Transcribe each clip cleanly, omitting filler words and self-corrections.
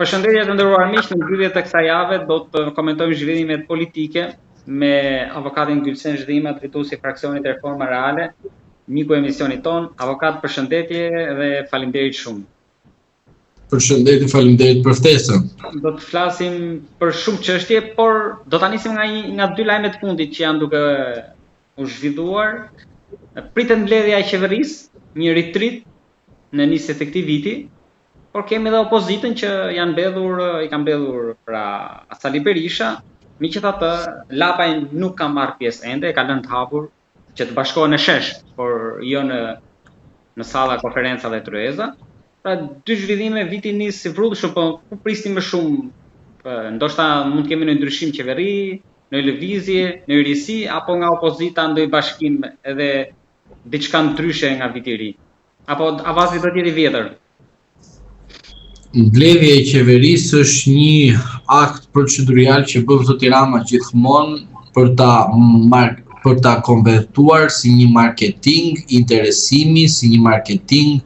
Përshëndetje të nderuar miq, në mbyllje të kësaj jave do të komentojmë zhvillimet politike me avokatin Gylsen Zhdima, drejtues i fraksionit Reforma Reale, miku i emisionit tonë. Avokat, përshëndetje dhe faleminderit shumë. Përshëndetje, faleminderit për ftesën. Do të flasim për shumë çështje, por do ta nisim nga një nga dy lajme të fundit që janë duke u zhvilluar. Pritet mbledhja e qeverisë, një retreat në nisje të këtij viti, por kemi edhe opozitën që janë mbledhur, i ka mbledhur pra Sali Berisha, megjithatë Lapaj nuk ka marrë pjesë ende, e ka lënë të hapur që të bashkohen në shesh, por jo në në salla konferenca dhe tryeza. Pra dy zhvillime viti nis si vrullshëm, po ku prisni më shumë? Ndoshta mund të kemi një ndryshim qeveri, një lëvizje, një risi apo nga opozita ndonjë bashkim edhe diçka ndryshe nga viti i ri. Apo avazi do të jetë i vjetër? Mbledhja e qeverisë është një akt procedurial që bën zoti Rama gjithmonë për ta mar për ta konvertuar si një marketing interesimi, si një marketing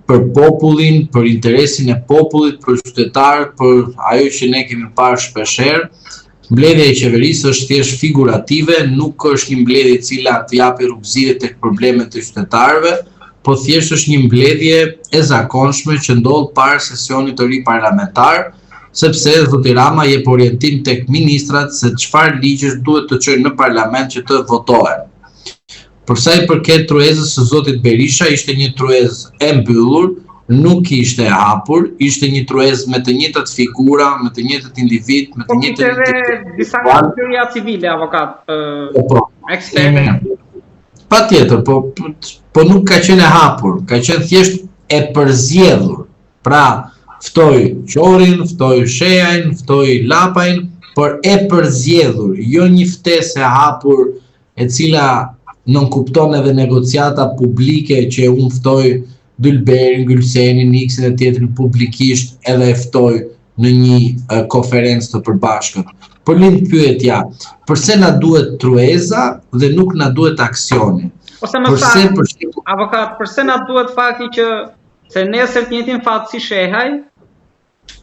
për popullin, për interesin e popullit, për qytetarët, për ajo që ne kemi parë shpeshherë. Mbledhja e qeverisë është thjesht figurative, nuk është një mbledhje e cila të japi rrugëzgjidhje tek problemet e qytetarëve, po thjesht është një mbledhje e zakonshme që ndodh para sesionit të ri parlamentar, sepse zoti Rama jep orientim tek ministrat se çfarë ligjesh duhet të çojnë në parlament që të votohen. Për sa i përket tryezës së zotit Berisha, ishte një tryezë e mbyllur, nuk ishte e hapur, ishte një tryezë me të njëjtat figura, me të njëjtët individë, me të po, njëjtët Po edhe disa nga shoqëria civile, avokat, po, po, ekspertë. Patjetër, po po nuk ka qenë e hapur, ka qenë thjesht e përzgjedhur. Pra, ftoi Qorin, ftoi Shehajn, ftoi Lapajn, por e përzgjedhur, jo një ftesë e hapur e cila nënkupton edhe negociata publike që unë ftoj Dylberin, Gylsenin, X-in e tjetrin publikisht edhe e ftoj në një konferencë të përbashkët. Por lind pyetja, përse na duhet tryeza dhe nuk na duhet aksioni? Ose më përse, saktë, përse... avokat, përse na duhet fakti që se nesër të njëjtin fat si Shehaj,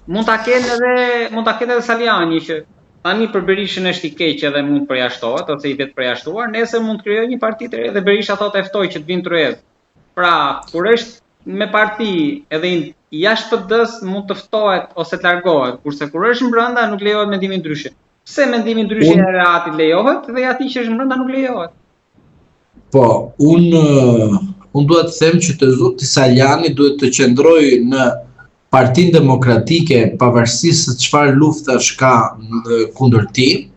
Mund ta kenë edhe mund ta ketë edhe Salianji që tani për Berishën është i keq edhe mund të përjashtohet ose i vetëpërjashtuar, nesër mund të krijojë një parti të re dhe Berisha thotë e ftoj që të vinë në tryezë. Pra, kur është me parti edhe jashtë PD-s mund të ftohet ose të largohet, kurse kur është brenda nuk lejohet mendimi ndryshe. Pse mendimi ndryshe i aleatit lejohet dhe i atij që është brenda nuk lejohet? Po, unë unë dua të them që të zoti Salianji duhet të qëndrojë në Partinë Demokratike pavarësisht se çfarë luftash ka kundër tij.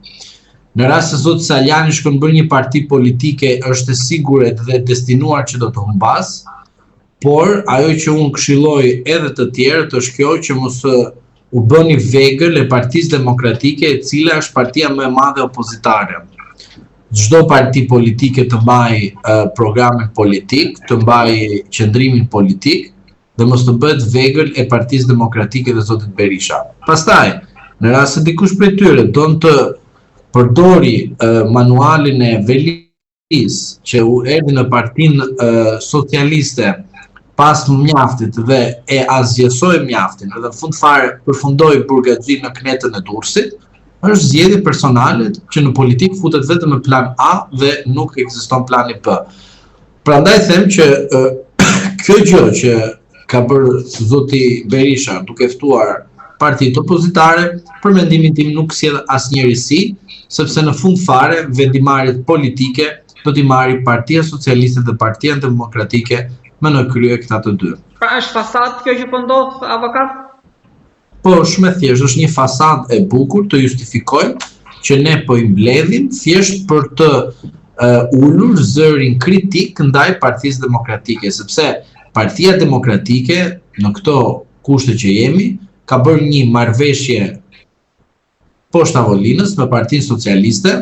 Në rast se zoti Salianji shkon bën një parti politike është e sigurt dhe destinuar që do të humbasë, por ajo që unë këshilloj edhe të tjerët është kjo që mos u bëni vegël e Partisë Demokratike e cila është partia më e madhe opozitare. Çdo parti politike të mbajë programin politik, të mbajë qëndrimin politik, dhe mos të bëhet vegël e Partisë Demokratike dhe zotit Berisha. Pastaj, në rast se dikush prej tyre don të përdori manualin e Velisë që u erdhi në Partinë Socialiste pas mjaftit dhe e asgjësoi mjaftin dhe në fund fare përfundoi burgaxhi në kënetën e Durrësit, është zgjedhje personale që në politikë futet vetëm me plan A dhe nuk ekziston plani B. Prandaj them që kjo gjë që ka bërë zoti Berisha duke ftuar partitë opozitare, për mendimin tim nuk sjell asnjë risi, sepse në fund fare vendimmarrjet politike do t'i marri Partia Socialiste dhe Partia Demokratike me në krye këta të dy. Pra është fasadë kjo që po ndodh avokat? Po, shumë e thjeshtë, është një fasadë e bukur të justifikojmë që ne po i mbledhim thjesht për të uh, ulur zërin kritik ndaj Partisë Demokratike, sepse Partia Demokratike në këto kushte që jemi ka bërë një marrëveshje poshtë tavolinës me Partinë Socialiste,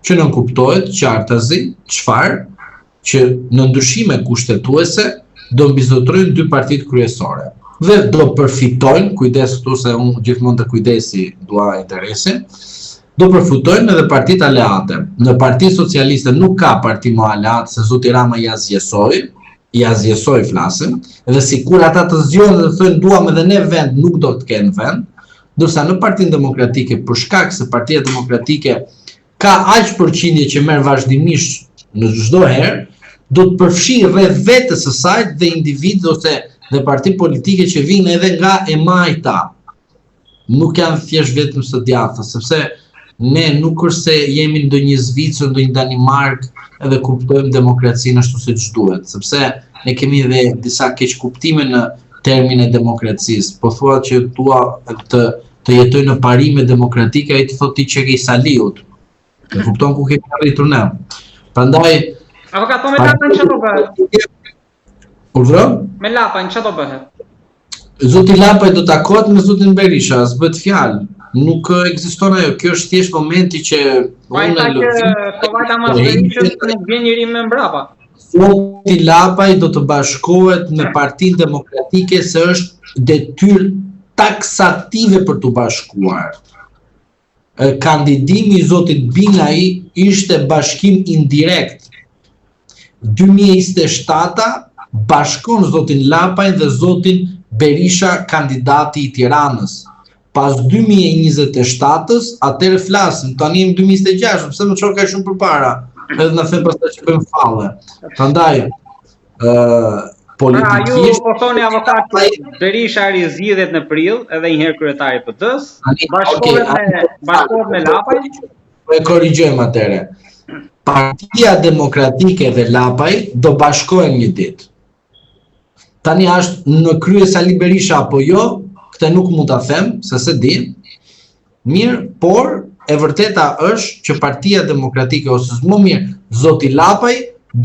që nënkuptohet qartazi çfarë që në ndryshime kushtetuese do mbizotërojnë dy partitë kryesore dhe do përfitojnë, kujdes këtu se unë gjithmonë te kujdesi dua interesin, do përfitojnë edhe partitë aleate. Në Partinë Socialiste nuk ka parti më aleate se zoti Rama i asgjësoi, I asgjësoj flasim, dhe sikur ata të zgjohen dhe të thonë duam edhe ne vend, nuk do të kenë vend, ndërsa në Partinë Demokratike, për shkak se Partia Demokratike ka aq përqindje që merr vazhdimisht në çdo herë, do të përfshijë rreth vetes së saj dhe individë ose dhe parti politike që vijnë edhe nga e majta. Nuk janë thjesht vetëm së djathtës, sepse ne nuk është se jemi ndonjë Zvicër, ndonjë Danimarkë edhe kuptojmë demokracinë ashtu siç duhet, sepse ne kemi edhe disa keqkuptime në termin e demokracisë. Po thua që dua të të jetoj në parime demokratike, ai të thotë ti qenke i Saliut. E kupton ku kemi arritur ne. Prandaj Avokat, po me Lapajn çfarë do bëhet? Urdhëro? Me Lapajn çfarë do bëhet? Zoti Lapaj do takohet me zotin Berisha, s'bëhet fjalë. Nuk ekziston ajo. Kjo është thjesht momenti që po unë e lëvij. Po vajta mas Berishës nuk vjen njeri më mbrapa. Zoti Lapaj do të bashkohet me Partinë Demokratike se është detyrë taksative për t'u bashkuar. Kandidimi i zotit Binaj ishte bashkim indirekt. 2027-a bashkon zotin Lapaj dhe zotin Berisha kandidati i Tiranës. Pas 2027-ës, atëherë flasim, tani jemi 2026, pse më çon kaq shumë përpara? Edhe na them pastaj që bëjmë falle. Prandaj, ë politikisht Pra, ju po thoni avokat Berisha rizgjidhet në prill, edhe një herë kryetari i PD-s, bashkohet okay, me bashkohet me Lapajn. Po e korrigjojmë atëherë. Partia Demokratike dhe Lapaj do bashkohen një ditë. Tani a është në krye Sali Berisha apo jo, këtë nuk mund ta them, se s'e di. Mirë, por e vërteta është që Partia Demokratike ose më mirë zoti Lapaj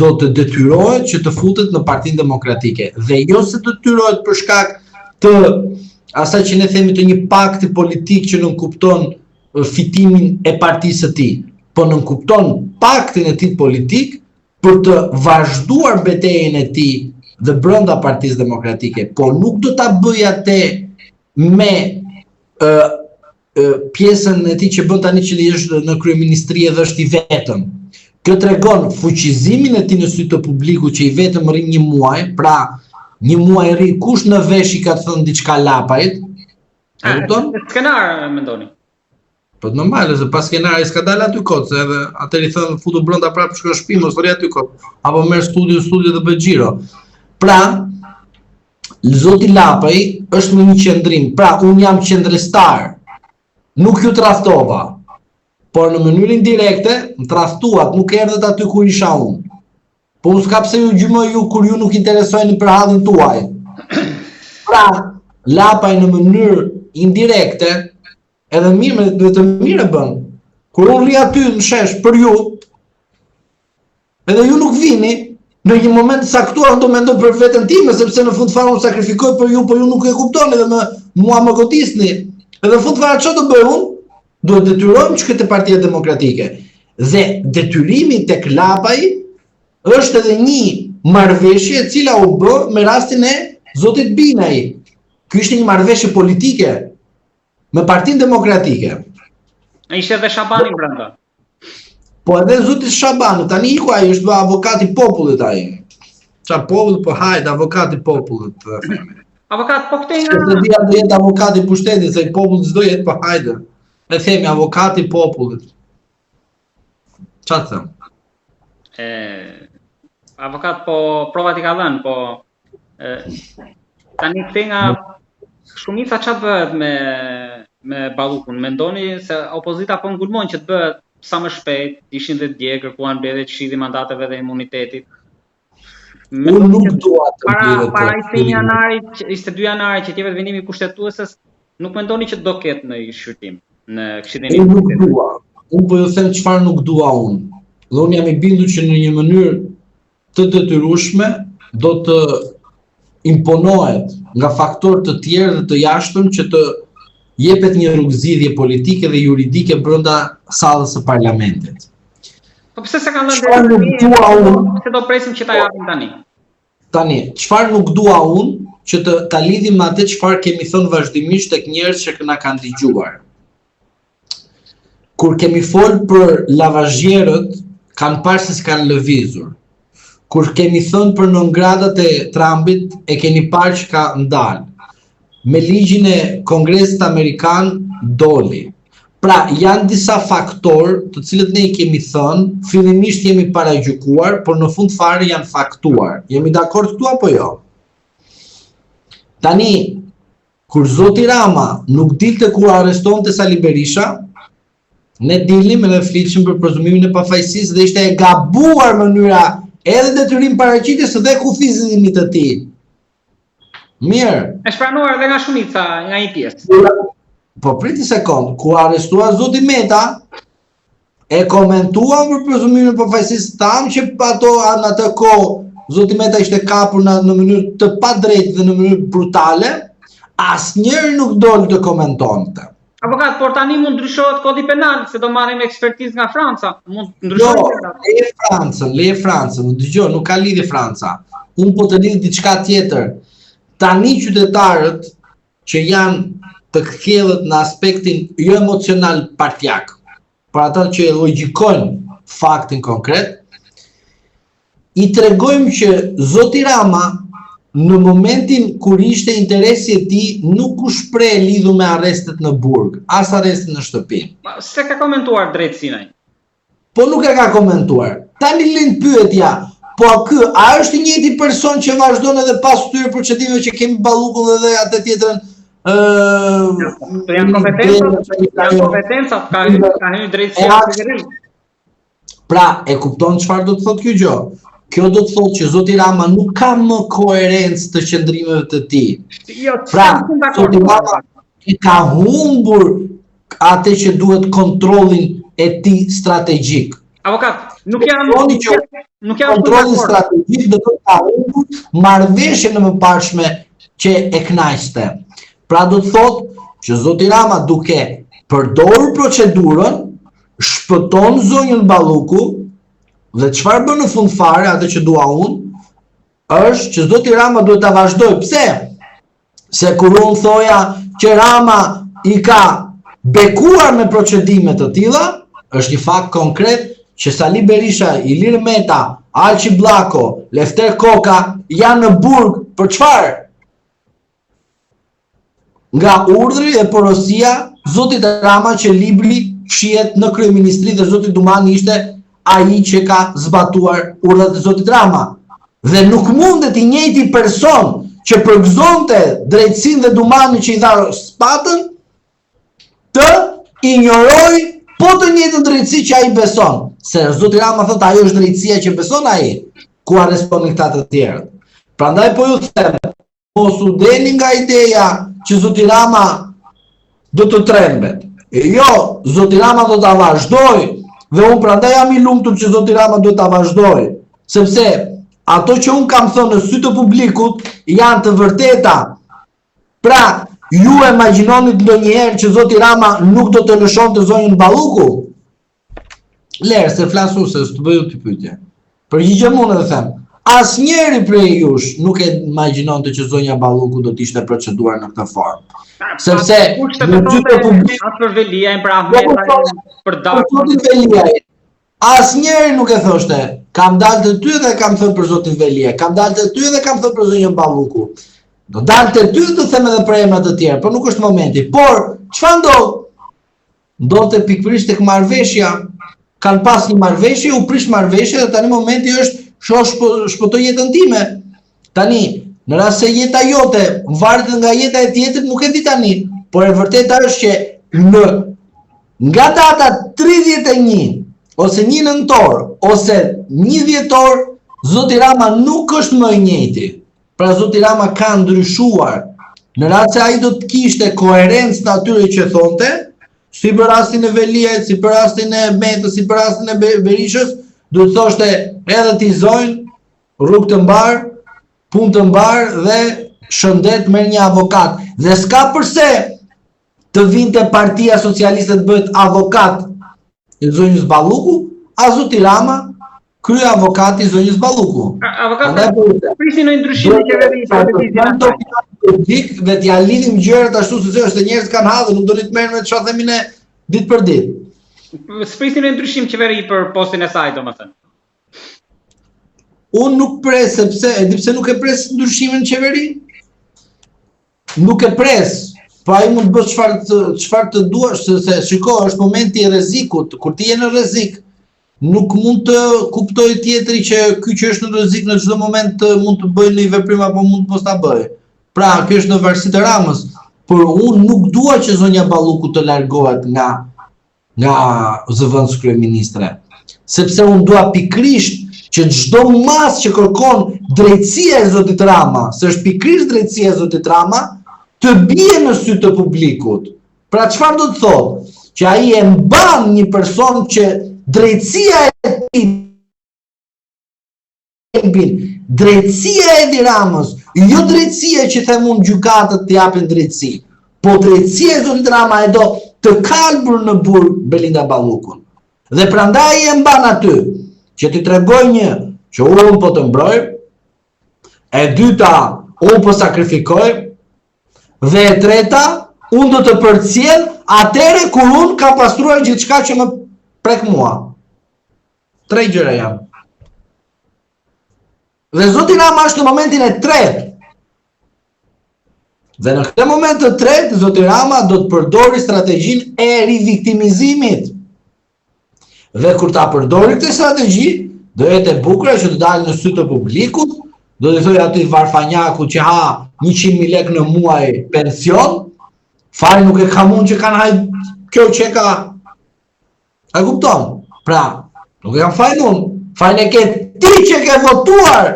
do të detyrohet që të futet në Partinë Demokratike dhe jo se detyrohet për shkak të asaj që ne themi të një pakti politik që nënkupton fitimin e partisë së tij, po nënkupton paktin e tij politik për të vazhduar betejën e tij dhe brenda Partisë Demokratike, por nuk do ta bëjë atë me ë pjesën e tij që bën tani që është në kryeministri edhe është i vetëm. Kjo tregon fuqizimin e tij në sy të publikut që i vetëm rri një muaj, pra një muaj rri kush në vesh i ka thënë diçka Lapajt? E kupton? Skenar mendoni. Po normal, se pa skenar s'ka dalë aty kot, se edhe atëherë i thënë futu brenda prapë shko në shtëpi, mos rri aty kot. Apo merr studio, studio dhe bëj xhiro. Pra, zoti Lapaj është në një qëndrim. Pra, unë jam qëndrestar. Nuk ju tradhtova. Por në mënyrë indirekte, më tradhtuat, nuk erdhët aty ku isha unë. Po unë s'ka pse ju gjymoj ju kur ju nuk interesoheni për hallin tuaj. Pra, Lapaj në mënyrë indirekte Edhe mirë, me, me të mirë e bën. Kur unë rri aty në shesh për ju, edhe ju nuk vini, në një moment të caktuar do mendoj për veten time, sepse në fund fare unë sakrifikoj për ju, po ju nuk e kuptoni dhe më, mua më godisni. Edhe në fund fare çfarë do bëj unë? Do të detyrohem të shkoj te Partia Demokratike. Dhe detyrimi tek Lapaj është edhe një marrëveshje e cila u bë me rastin e zotit Binaj. Kjo ishte një marrëveshje politike Me Partinë Demokratike. Ishte edhe Shabani brenda. Po edhe zoti Shabani, tani iku ai është bë avokat i popullit ai. Ça populli po hajt avokat i popullit, të themi. Avokat po këtej nga. Se di a do jetë avokat i pushtetit, se i popullit s'do jetë, po hajde. Ne themi avokat i popullit. Ça të them? E, avokat po provat i ka dhënë, po e, tani këtej nga shumica ça të bëhet me me Ballukun? Mendoni se opozita po ngulmon që të bëhet sa më shpejt, ishin dhe dje, kërkuan mbledhje të Këshillit të Mandateve dhe Imunitetit. Unë nuk dua të para para 21 janarit, 22 janarit që të jepet vendimi i kushtetueses, nuk mendoni që do ketë në shqyrtim në Këshillin e Unë nuk dua. Unë po ju them çfarë nuk dua unë. Dhe unë jam i bindur që në një mënyrë të detyrueshme do të imponohet nga faktorë të tjerë dhe të jashtëm që të jepet një rrugëzgjidhje politike dhe juridike brenda sallës së parlamentit. Po pse s'e kanë dhënë deri nuk dua unë? Pse do presim që ta japin tani? Tani, çfarë nuk dua unë që të ta lidhim me atë çfarë kemi thënë vazhdimisht tek njerëz që na kanë dëgjuar. Kur kemi fol për lavazhierët, kanë parë se s'kanë lëvizur. Kur kemi thënë për non gratat e Trumpit, e keni parë që ka ndalë. Me ligjin e Kongresit Amerikan doli. Pra, janë disa faktorë të cilët ne i kemi thënë, fillimisht jemi paragjykuar, por në fund fare janë faktuar. Jemi dakord këtu apo jo? Tani, kur zoti Rama nuk dilte kur arrestonte Sali Berisha, ne dilnim edhe flitshim për prezumimin e pafajësisë dhe ishte e gabuar mënyra edhe detyrim paraqitjes dhe kufizimit të tij. Mirë. Është pranuar edhe nga shumica, nga një pjesë. Po prit një sekond, kur u arrestua zoti Meta, e komentuam për prezumimin e pafajësisë, thamë që ato në atë kohë zoti Meta ishte kapur në, në mënyrë të padrejtë dhe në mënyrë brutale, asnjëri nuk doli të komentonte. Avokat, por tani mund ndryshohet kodi penal, se do marrim ekspertizë nga Franca. Mund ndryshohet. Jo, le Francën, le Francën, dëgjo, nuk ka lidhje Franca. Unë po të lidh diçka tjetër. Tani qytetarët që janë të kthjellët në aspektin jo emocional partiak, por ata që e logjikojnë faktin konkret, i tregojmë që zoti Rama në momentin kur ishte interesi e tij nuk u shpreh lidhur me arrestet në burg, as arrestet në shtëpi. S'e ka komentuar drejtësinë ai? Po nuk e ka komentuar. Tani lind pyetja, po ky a është i njëjti person që vazhdon edhe pas këtyre procedimeve që kemi Ballukun dhe dhe atë tjetrën ë uh, janë kompetencat, janë kompetencat, ka ka hyrë drejtësia në qeveri. Pra, e kupton çfarë do të thotë kjo gjë? Kjo do të thotë që zoti Rama nuk ka më koherencë të qëndrimeve të tij. Jo, pra, zoti Rama e ka humbur atë që duhet kontrollin e tij strategjik. Avokat, nuk jam nuk jam nuk jam kontrollin strategjik do të thotë ka humbur marrëveshjen e mëparshme që e kënaqte. Pra do të thotë që zoti Rama duke përdorur procedurën shpëton zonjën Balluku dhe çfarë bën në fund fare atë që dua unë është që zoti Rama duhet ta vazhdojë. Pse? Se kur unë thoja që Rama i ka bekuar me procedime të tilla, është një fakt konkret që Sali Berisha, Ilir Meta, Alqi Bllako, Lefter Koka janë në burg për çfarë? Nga urdhri dhe porosia zotit Rama që libri fshihet në kryeministri dhe zoti Dumani ishte ai që ka zbatuar urdhrat e zotit Rama. Dhe nuk mundet i njëjti person që përgëzonte drejtësinë dhe Dumanin që i dha shpatën të injorojë po të njëjtën drejtësi që ai beson. Se zoti Rama thotë ajo është drejtësia që beson ai, ku arrestonin këta të tjerët. Prandaj po ju them, mos u dehni nga ideja që zoti Rama do të trembet. E jo, zoti Rama do ta vazhdojë dhe unë prandaj jam i lumtur që zoti Rama do ta vazhdojë, sepse ato që unë kam thënë në sy të publikut janë të vërteta. Pra, ju e imagjinonit ndonjëherë që zoti Rama nuk do të lëshonte zonjën Balluku? Lëre, se flas unë, se s'të bëj ty pyetje. Përgjigjem unë dhe them, asnjëri prej jush nuk e imagjinonte që zonja Balluku do të ishte proceduar në këtë formë. Sepse në sy të publikut as për Veliajn, për Ahmetajn, për Dakon. Për Veliaj, asnjëri nuk e thoshte. Kam dalë te ty dhe kam thënë për zotin Veliaj, kam dalë te ty dhe kam thënë për zonjën Balluku. Do dalë te ty dhe do them edhe për emra të tjerë, por nuk është momenti. Por çfarë ndodh? Ndodhte pikërisht tek marrëveshja. Kanë pas një marrëveshje, u prish marrëveshja dhe tani momenti është shoh shpo, shpëtoj jetën time. Tani, në rast se jeta jote varet nga jeta e tjetrit, nuk e di tani, por e vërteta është që në nga data 31 ose 1 nëntor ose 1 dhjetor, zoti Rama nuk është më i njëjti. Pra zoti Rama ka ndryshuar. Në rast se ai do të kishte koherencë të atyre që thonte, si për rastin e Veliajt, si për rastin e Metës, si për rastin e Berishës, do të thoshte edhe ti zonjë, rrugë të mbarë, punë të mbarë dhe shëndet merr një avokat. Dhe s'ka përse të vinte Partia Socialiste të bëhet avokat i zonjës Balluku, a zoti Rama krye avokat i zonjës Balluku. Avokat, po prisni ndonjë ndryshim në qeveri për lëvizjen e saj. Publik dhe t'ia lidhim gjërat ashtu siç është, se njerëzit kanë hall, nuk donin të merren me çfarë themi ne ditë për ditë. S'prisni ndonjë ndryshim qeveri për postin e saj, domethënë. Unë nuk pres sepse e di pse nuk e pres ndryshimin në qeveri? Nuk e pres. Po ai mund të bësh çfarë të çfarë të duash, se shiko, është momenti i rrezikut, kur ti je në rrezik, nuk mund të kuptojë tjetri që ky që është në rrezik në çdo moment mund të bëjë një veprim apo mund të mos ta bëjë. Pra, kjo është në varësi të Ramës, por unë nuk dua që zonja Balluku të largohet nga nga zëvendëskryeministre, sepse unë dua pikërisht që çdo masë që kërkon drejtësia e zotit Rama, se është pikërisht drejtësia e zotit Rama, të bie në sy të publikut. Pra çfarë do të thotë? Që ai e mban një person që drejtësia e tij thelbin, drejtësia e Edi Ramës, jo drejtësia që them unë gjykatët të japin drejtësi, po drejtësia e zotit Rama e do të kalbur në burg Belinda Ballukun. Dhe prandaj e mban aty, që t'i tregojë një, që unë po të mbroj, e dyta, unë po sakrifikoj, dhe e treta, unë do të përcjell atëherë kur unë kam pastruar gjithçka që më prek mua. Tre gjëra janë. Dhe zoti Rama është në momentin e tretë. Dhe në këtë moment të tretë, zoti Rama do të përdori strategjinë e riviktimizimit. Dhe kur ta përdori këtë strategji, do jetë e bukura që të dalë në sy të publikut, do t'i thojë atij varfanjakut që ha 100.000 lekë në muaj pension, fajin nuk e kam unë që kanë hajt kjo që ka A kupton? Pra, nuk e kam fajin unë, fajin e ke ti që ke votuar.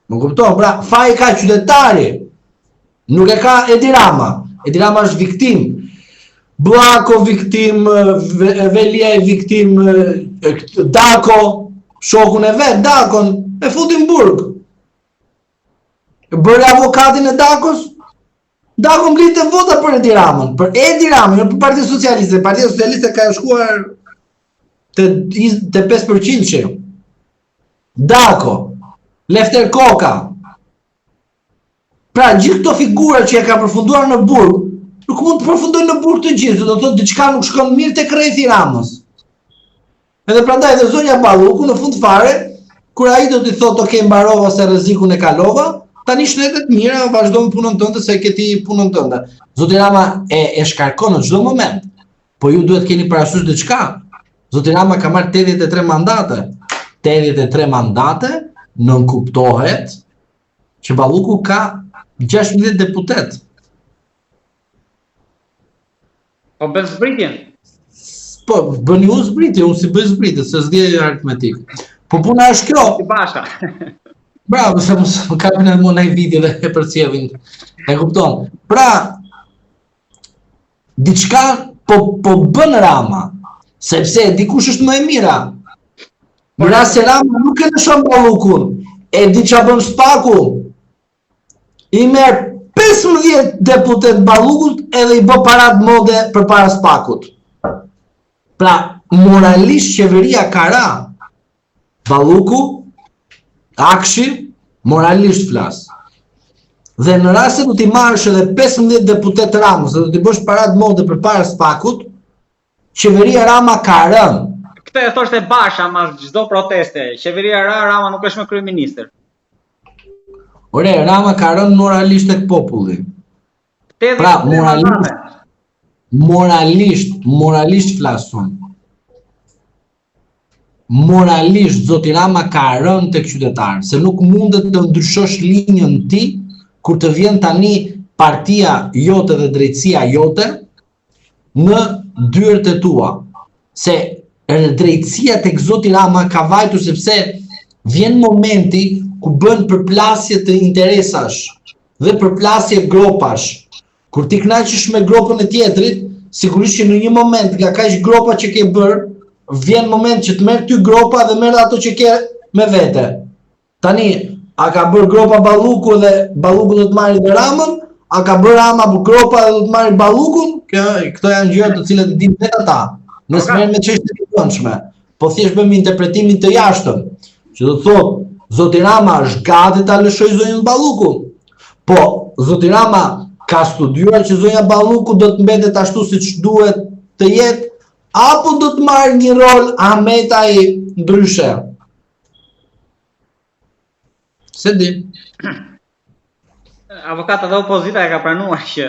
Më kupton? Pra, fajin e ka qytetari. Nuk e ka Edi Rama. Edi Rama është viktimë. Bllako viktimë, Veliaj viktimë, Dako, shokun e vet, Dakon, e futi në burg. Bëri avokatin e Dakos, Dako mblidhte vota për Edi Ramën, për Edi Ramën, jo për Partinë Socialiste. Partia Socialiste ka shkuar te te 5% që. Dako, Lefter Koka. Pra gjithë këto figura që e kanë përfunduar në burg, nuk mund të përfundojnë në burg të gjithë, do të thotë diçka nuk shkon mirë tek rrethi i Ramës. Edhe prandaj dhe zonja Balluku në fund fare, kur ai do t'i thotë ok mbarova se rrezikun e kalova, tani shëndet të mira, vazhdo me punën tënde se e ke ti punën tënde. Zoti Rama e e shkarkon në çdo moment. Po ju duhet keni parasysh diçka. Zoti Rama ka marrë 83 mandate. 83 mandate nënkuptohet që Balluku ka 16 deputetë. Po bën zbritjen. Po, bëni ju zbritje, unë s'i bëj zbritje, se s'di aritmetikë. Po puna është kjo. Si Basha. Bravo, se mos më kapin edhe mua në video dhe e përcjellin. E kupton? Pra, diçka po po bën Rama, sepse e di kush është më e mira. Në rast se Rama nuk e lëshon Ballukun, e di ça bën SPAK-u, I merr 15 deputetë Ballukut edhe i bë paradë mode përpara SPAK-ut. Pra, moralisht qeveria ka ra. Balluku, AKSHI, moralisht flas. Dhe në rast se do t'i marrësh edhe 15 deputetë Ramës dhe do t'i bësh paradë mode përpara SPAK-ut, qeveria Rama ka rënë. Këtë e thoshte Basha mas çdo proteste. Qeveria ra, Rama nuk është më kryeministër. Ore, Rama ka rënë moralisht tek populli. Pra, moralisht, moralisht, moralisht flas unë. Moralisht, zoti Rama ka rënë tek qytetarët, se nuk mundet të ndryshosh linjën ti, kur të vjen tani partia jote dhe drejtësia jote, në dyert e tua. Se drejtësia tek zoti Rama ka vajtur sepse vjen momenti ku bën përplasje të interesash dhe përplasje gropash. Kur ti kënaqesh me gropën e tjetrit, sigurisht që në një moment nga kaq gropa që ke bërë, vjen moment që të merr ty gropa dhe merr ato që ke me vete. Tani, a ka bërë gropa Balluku dhe Balluku do të marrë dhe Ramën? A ka bërë Rama gropa dhe do të marrë Ballukun? Kjo, këto janë gjëra të cilat i dinë vetë ata. Ne s'merremi me çështje të brendshme, po thjesht bëjmë interpretimin të jashtëm, që do të thotë zoti Rama është gati ta lëshojë zonjën Balluku. Po, zoti Rama ka studiuar që zonja Balluku do të mbetet ashtu siç duhet të jetë, apo do të marrë një rol Ahmetaj ndryshe? S'e di. Avokat edhe opozita e ka pranuar që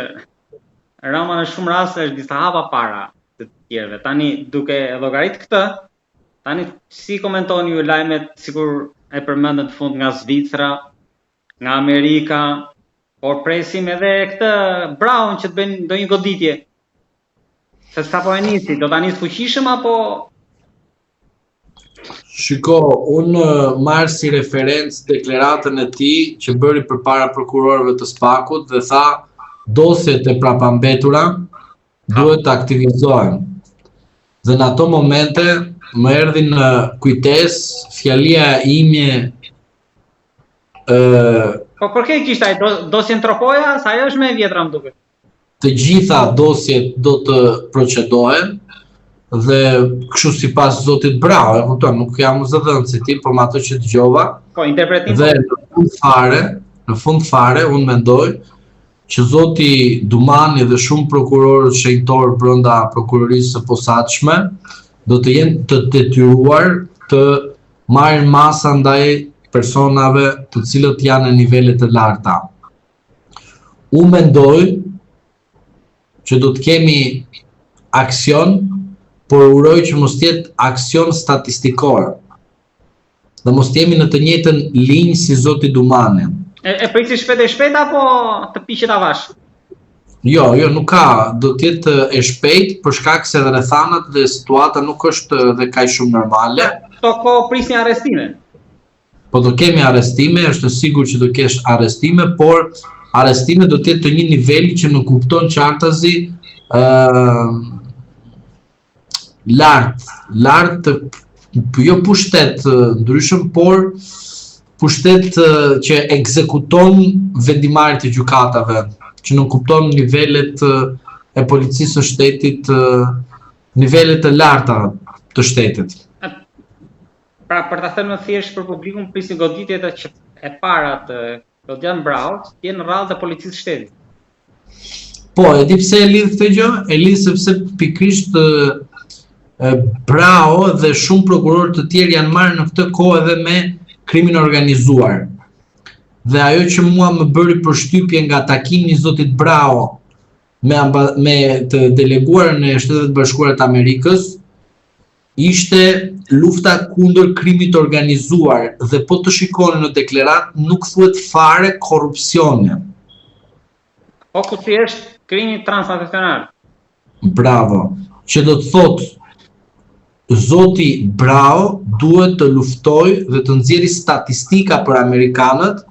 Rama në shumë raste është disa hapa para të tjerëve. Tani duke e llogarit këtë, tani si komentoni ju lajmet sikur e përmendët në fund nga Zvicra, nga Amerika, por presim edhe këtë Brahon që të bëjnë ndonjë goditje. Se sapo e nisi, do ta nisë fuqishëm apo Shiko, unë marr si referencë deklaratën e tij që bëri përpara prokurorëve të SPAK-ut dhe tha dosjet e prapambetura duhet të aktivizohen. Dhe në ato momente më erdhi në kujtesë fjalia ime ë Po për kë kishte ai dosjen Tropoja, sa ajo është më e vjetra më duket. Të gjitha dosjet do të procedohen dhe kështu sipas zotit Braho, e kupton, nuk jam zëdhënës i tij, por me ato që dëgjova. Po interpretim. Dhe në fund fare, në fund fare unë mendoj që zoti Dumani dhe shumë prokurorë shenjtorë brenda prokurorisë së posaçme do të jenë të detyruar të marrin masa ndaj personave të cilët janë në nivele të larta. Unë mendoj që do të kemi aksion, por uroj që mos të jetë aksion statistikor. Dhe mos të jemi në të njëjtën linjë si zoti Dumani. E, e prisi shpejt e shpejt apo të piqet avash? Jo, jo, nuk ka, do të jetë e shpejt për shkak se rrethanat dhe situata nuk është dhe kaq shumë normale. Këto kohë prisni arrestime. Po do kemi arrestime, është e sigurt që do kesh arrestime, por arrestime do të jetë të një niveli që nënkupton qartazi ë uh, lart, lart të jo pushtet ndryshëm, por pushtet që ekzekuton vendimmarrjet e gjykatave, që nënkupton nivelet e policisë së shtetit, nivele të larta të shtetit. Pra për ta thënë më thjesht për publikun prisni goditjet e që e para të Klodian Brahos të jenë në radhët e policisë së shtetit. Po, e di pse e lidh këtë gjë? E lidh sepse pikërisht Braho dhe shumë prokurorë të tjerë janë marrë në këtë kohë edhe me krimin e organizuar. Dhe ajo që mua më bëri përshtypje nga takimi i zotit Braho me me të deleguarën e Shteteve të Bashkuara të Amerikës, Ishte lufta kundër krimit të organizuar dhe po të shikoni në deklaratë nuk thuhet fare korrupsioni. Fokusi është krimi transnacional. Bravo. Që do të thotë zoti Braho duhet të luftojë dhe të nxjerrë statistika për amerikanët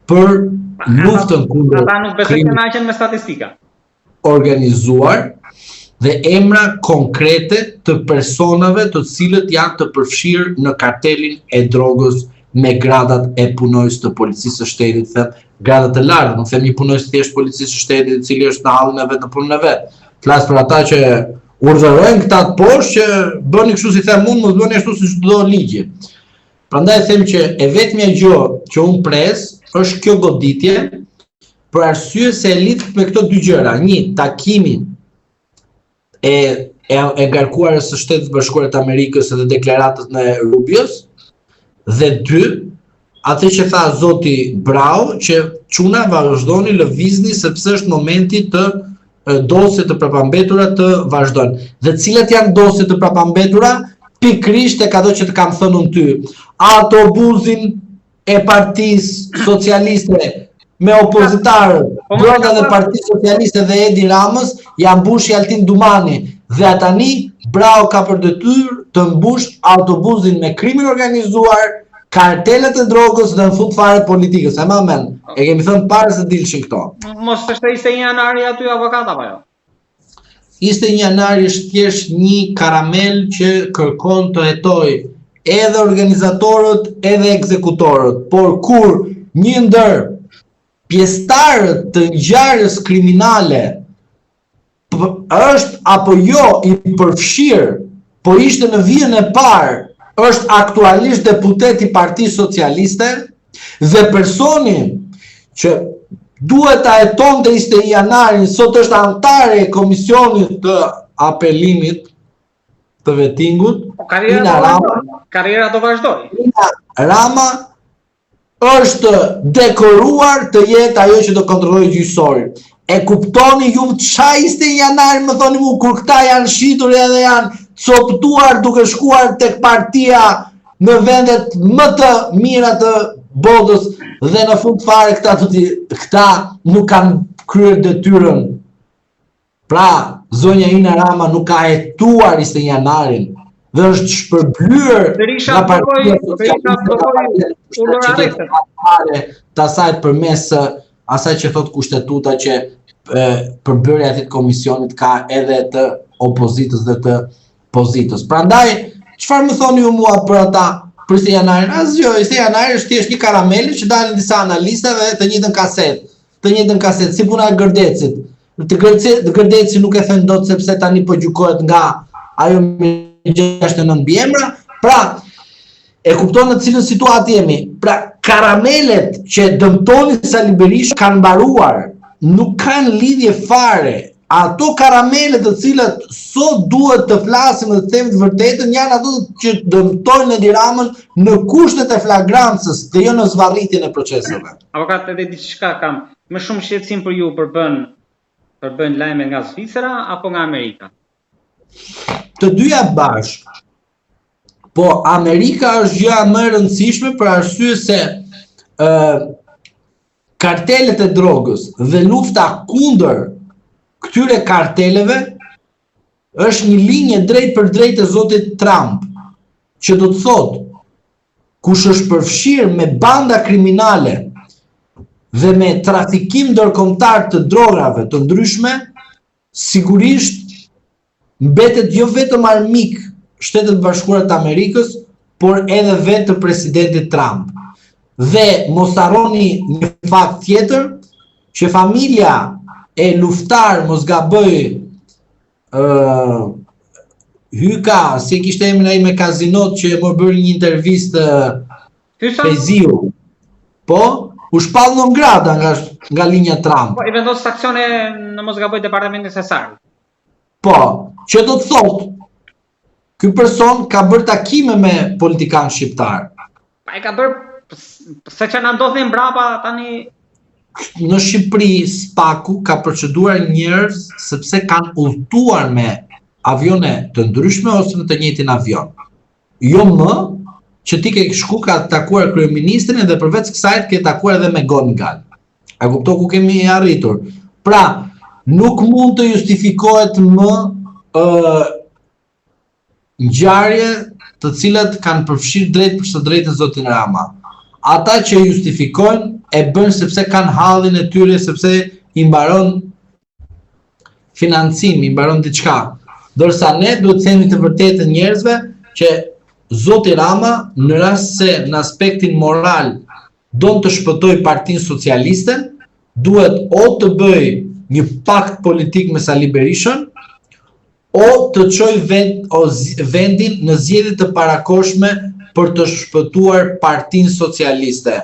për luftën kundër Ata nuk besoj të kënaqen me statistika. organizuar dhe emra konkrete të personave të cilët janë të përfshirë në kartelin e drogës me gradat e punonjës të policisë së shtetit, them gradat të larta, nuk them një punonjës thjesht policisë së shtetit i cili është në hallin e vet në punën e vet. Flas për ata që urdhërojnë këta të poshtë që bëni kështu si them unë, mos bëni ashtu siç do ligji. Prandaj them që e vetmja gjë që unë pres është kjo goditje për arsye se e lidh me këto dy gjëra. Një, takimin e e, e ngarkuarës së Shteteve të Bashkuara të Amerikës dhe deklaratës e Rubios dhe dy, atë që tha zoti Braho që çuna vazhdoni lëvizni sepse është momenti të dosjet të prapambetura të vazhdojnë. Dhe cilat janë dosjet të prapambetura? Pikërisht tek ato që të kam thënë unë ty. Autobusin e Partisë Socialiste me opozitarët, po, brenda dhe Partisë Socialiste dhe Edi Ramës, ia mbushi Altin Dumani. Dhe tani Braho ka për detyrë të mbush autobusin me krimin e organizuar, kartelet e drogës dhe në fund fare politikës. E ma men, e kemi thënë para se dilshin këto. Mos është 21 janari aty avokat apo jo? 21 janari është thjesht një karamel që kërkon të hetojë edhe organizatorët edhe ekzekutorët, por kur një ndër pjesëtarët të ngjarjes kriminale është apo jo i përfshirë, po ishte në vijën e parë, është aktualisht deputet i Partisë Socialiste dhe personi që duhet ta hetonte 21 janarin, sot është anëtare e komisionit të apelimit të vetingut, po, karriera do Rama, karriera do vazhdojë. Ina Rama. Është dekoruar të jetë ajo që do kontrollojë gjyqësorin. E kuptoni ju ça 21 janari më thoni mu kur këta janë shitur edhe janë copëtuar duke shkuar tek partia në vendet më të mira të botës dhe në fund fare këta të ti, këta nuk kanë kryer detyrën Pra, zonja Ina Rama nuk ka hetuar 21 janarin dhe është shpërblyer nga partia socialiste të asaj përmes asaj që thotë kushtetuta që e, përbërja e atij komisionit ka edhe të opozitës dhe të pozitës. Prandaj, çfarë më thoni ju mua për ata për 21 janarin? Asgjë, 21 janari është thjesht një karamele që dalin disa analista dhe të njëjtën kasetë, të njëjtën kasetë si puna e Gërdecit. Të Gërdeci, të Gërdeci nuk e thënë dot sepse tani po gjykohet nga ajo me 69 mbiemra. Pra, e kupton në cilën situatë jemi. Pra, karamelet që dëmtonin Sali Berishën kanë mbaruar, nuk kanë lidhje fare. Ato karamele të cilat sot duhet të flasim dhe të themi të vërtetën janë ato që dëmtojnë Edi Ramën në kushtet e flagrancës dhe jo në zvarritjen e proceseve. Avokat edhe diçka kam, më shumë shqetësim për ju përbën përbën lajme nga Zvicra apo nga Amerika? Të dyja bashkë. Po Amerika është gjëja më e rëndësishme për arsye se ë uh, kartelet e drogës dhe lufta kundër këtyre karteleve është një linjë e drejtpërdrejtë e zotit Trump, që do të thotë kush është përfshirë me banda kriminale dhe me trafikim ndërkombëtar të drogave të ndryshme, sigurisht mbetet jo vetëm armik Shtetet e Bashkuara të Amerikës, por edhe vetë të presidentit Trump. Dhe mos harroni një fakt tjetër, që familja e Luftar mos gaboj ë uh, Hyka, si e kishte emrin ai me kazinot që e më bëri një intervistë Fejziu. Po, u shpall non grata nga nga linja Trump. Po, i vendos sanksione në mos gaboj departamentin e Thesarit. Po, që do të thotë, ky person ka bërë takime me politikanë shqiptarë. Pa e ka bërë, se që na ndodhin mbrapa tani... Në Shqipëri, Spaku ka proceduar njerëz sepse kanë udhëtuar me avione të ndryshme ose në të njëjtin avion. Jo më që ti ke shku ka takuar kryeministrin dhe përveç kësaj ke takuar edhe McGonigal. A kupto ku kemi arritur? Pra, nuk mund të justifikohet më ë uh, ngjarje të cilat kanë përfshirë drejtpërsëdrejti zotin Rama. Ata që justifikojnë e bëjnë sepse kanë hallin e tyre, sepse i mbaron financimi, i mbaron diçka. Ndërsa ne duhet të themi të vërtetën njerëzve që zoti Rama në rast se në aspektin moral don të shpëtojë Partinë Socialiste, duhet o të bëjë një pakt politik me Sali Berishën, o të çojë vend, o vendin në zgjedhje të parakohshme për të shpëtuar Partinë Socialiste.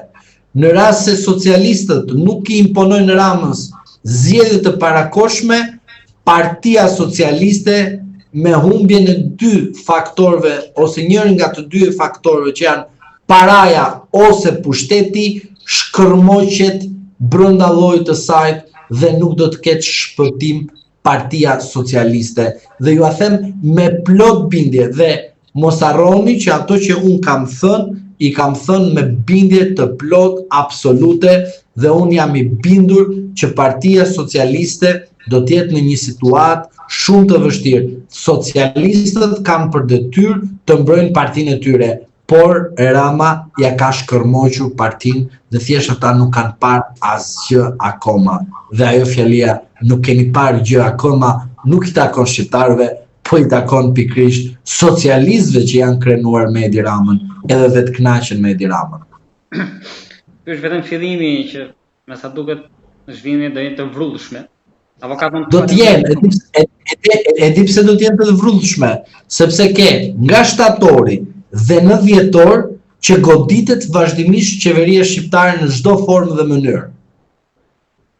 Në rast se socialistët nuk i imponojnë Ramës zgjedhje të parakohshme, Partia Socialiste me humbjen e dy faktorëve ose njërin nga të dy faktorëve që janë paraja ose pushteti shkërmoqet brenda llojit të saj dhe nuk do të ketë shpëtim Partia Socialiste. Dhe jua them me plot bindje dhe mos harroni që ato që unë kam thënë, i kam thënë me bindje të plotë absolute dhe unë jam i bindur që Partia Socialiste do të jetë në një situatë shumë të vështirë. Socialistët kanë për detyrë të mbrojnë partinë e tyre, por Rama ia ka shkërmoqur partinë dhe thjesht ata nuk kanë parë asgjë akoma. Dhe ajo fjalia nuk keni parë gjë akoma nuk i takon shqiptarëve, po i takon pikërisht socialistëve që janë krenuar me Edi Ramën, edhe vetëkënaqen me Edi Ramën. Ky është vetëm fillimi që me sa duket zhvillimet do jenë të vrullshme. Avokatun do të jenë, e di, e, e, e di pse do të jenë të vrullshme, sepse ke nga shtatori dhe në dhjetor që goditet vazhdimisht qeveria shqiptare në çdo formë dhe mënyrë.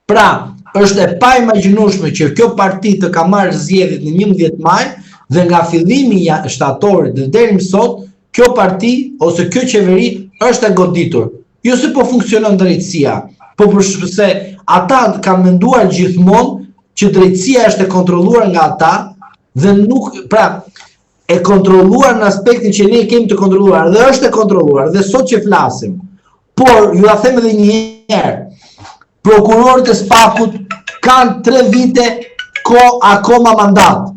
Pra, është e paimagjinueshme që kjo parti të ka marrë zgjedhjet në 11 maj dhe nga fillimi i shtatorit dhe deri më sot, kjo parti ose kjo qeveri është e goditur. Jo se po funksionon drejtësia, po për se ata kanë menduar gjithmonë që drejtësia është e kontrolluar nga ata dhe nuk, pra, e kontrolluar në aspektin që ne kemi të kontrolluar dhe është e kontrolluar dhe sot që flasim. Por jua them edhe një herë, prokurorët e SPAK-ut kanë 3 vite ko akoma mandat.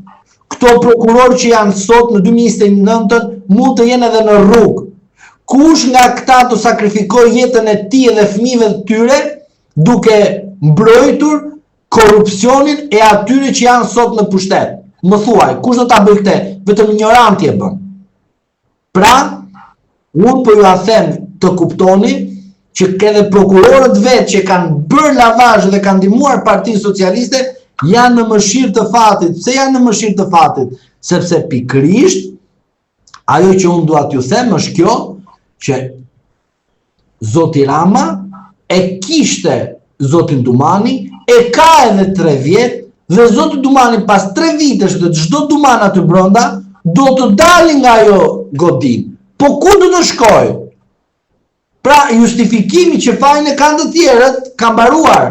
Këto prokurorë që janë sot në 2029 mund të jenë edhe në rrugë. Kush nga këta do sakrifikojë jetën e tij dhe fëmijëve të tyre duke mbrojtur korrupsionin e atyre që janë sot në pushtet. Më thuaj, kush do ta bëjë këtë? Vetëm injoranti e bën. Pra, unë po jua them të kuptoni që edhe prokurorët vetë që kanë bërë lavazh dhe kanë ndihmuar Partinë Socialiste janë në mëshirë të fatit. Pse janë në mëshirë të fatit? Sepse pikërisht ajo që unë dua t'ju them është kjo që Zoti Rama e kishte zotin Dumani, e ka edhe 3 vjet dhe zoti Dumani pas 3 vitesh dhe çdo Duman aty brenda do të dali nga ajo godinë. Po ku do të shkojë? Pra justifikimi që fajin e kanë të tjerët ka mbaruar.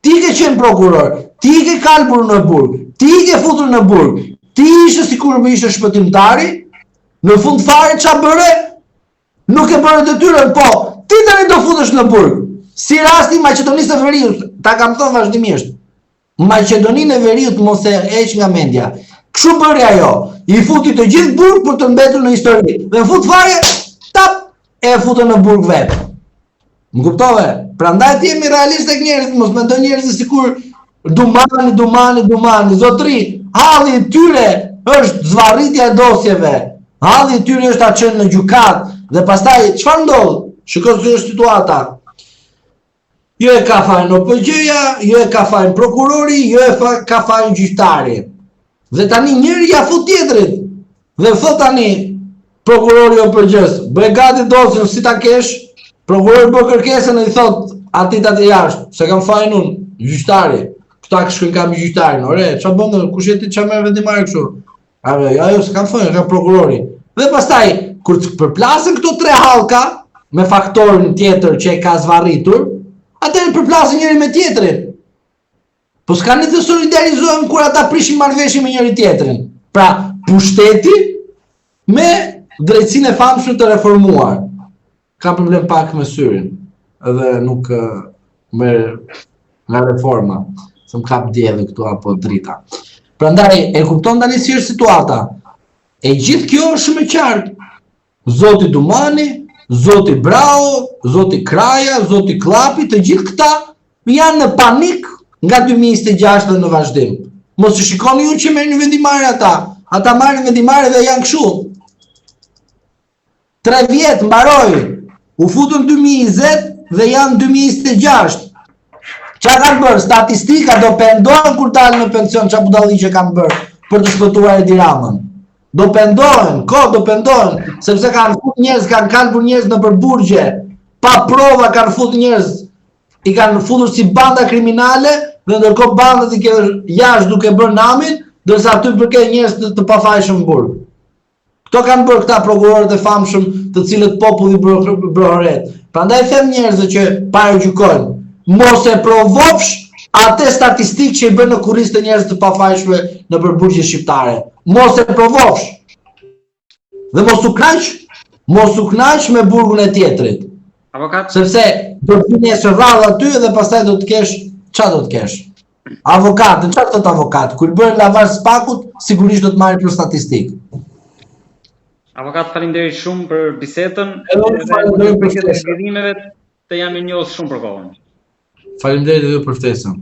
Ti ke qenë prokuror, ti ke kalbur në burg, ti ke futur në burg, ti ishe sikur më ishe shpëtimtari, në fund fare ça bëre? Nuk e bëre detyrën, po, ti tani do futesh në burg. Si rasti i Maqedonisë së Veriut, ta kam thënë vazhdimisht. Maqedoninë e Veriut mos e heq nga mendja. Kështu bëri ajo, i futi të gjithë burg për të mbetur në histori. Dhe në fund fare, tap, e futën në burg vetë. Më kuptove? Prandaj të jemi realist tek njerëzit, mos mendojnë njerëzit sikur Dumani, Dumani, Dumani, zotri, halli i tyre është zvarritja e dosjeve. Halli i tyre është ta çojnë në gjykatë dhe pastaj çfarë ndodh? Shiko si është situata. Jo e ka fajin OPGJ-ja, jo e ka fajin prokurori, jo e fa, ka fajin gjyqtari. Dhe tani njëri ja fut tjetrit. Dhe thot tani prokurori i OPGJ-së, bëj gati dosjen si ta kesh, prokurori bën kërkesën e i thot atij aty jashtë, s'e kam fajin unë, gjyqtari. Këta shkojnë kam gjyqtarin, ore, ç'a bën, kush je ti ç'a merr vendimmarrje kështu? A jo, jo, s'e kam fajin, e ka prokurori. Dhe pastaj, kur të përplasen këto tre hallka, me faktorin tjetër që e ka zvarritur, atëherë përplasen njëri me tjetrin. Po s'ka ne të solidarizohem kur ata prishin marrëveshje me njëri tjetrin. Pra, pushteti me drejtësinë e famshme të reformuar. Ka problem pak me syrin dhe nuk merr nga reforma, se më kap dielli këtu apo drita. Prandaj e kupton tani si është situata. E gjithë kjo është shumë e qartë. Zoti Dumani, zoti Braho, zoti Kraja, zoti Kllapi, të gjithë këta janë në panik nga 2026 dhe në vazhdim. Mos i shikoni ju që merrin vendimmarrje ata. Ata marrin vendimmarrje dhe janë kështu. 3 vjet mbaroi. U futën 2020 dhe janë 2026. Ça kanë bërë? Statistika do pendohen kur dalin në pension ça budalliqe kanë bërë për të shpëtuar Edi Ramën. Do pendohen, ko do pendohen, sepse kanë fut njerëz, kanë kalbur njerëz nëpër burgje, pa prova kanë fut njerëz, i kanë futur si banda kriminale dhe ndërkohë bandat i ke jashtë duke bërë namin, ndërsa aty përke njerëz të, të pafajshëm në burg. Këto kanë bërë këta prokurorët e famshëm, të cilët populli brohoret. Prandaj them njerëzve që paragjykojnë, mos e provofsh atë statistikë që i bën në kurriz të njerëz të pafajshme nëpër burgje shqiptare. Mos e provofsh. Dhe mos u kënaq, mos u kënaq me burgun e tjetrit. Avokat. Sepse do të vinë nesër radhë aty dhe pastaj do të kesh ça do të kesh? Avokat, në çfarë thotë avokat? Kur bëhen lavazh SPAK-ut, sigurisht do të marrin për statistikë. Avokat, faleminderit shumë për bisedën. Edhe unë faleminderit për ftesën. Të jam mirënjohës shumë për kohën. Faleminderit edhe për ftesën.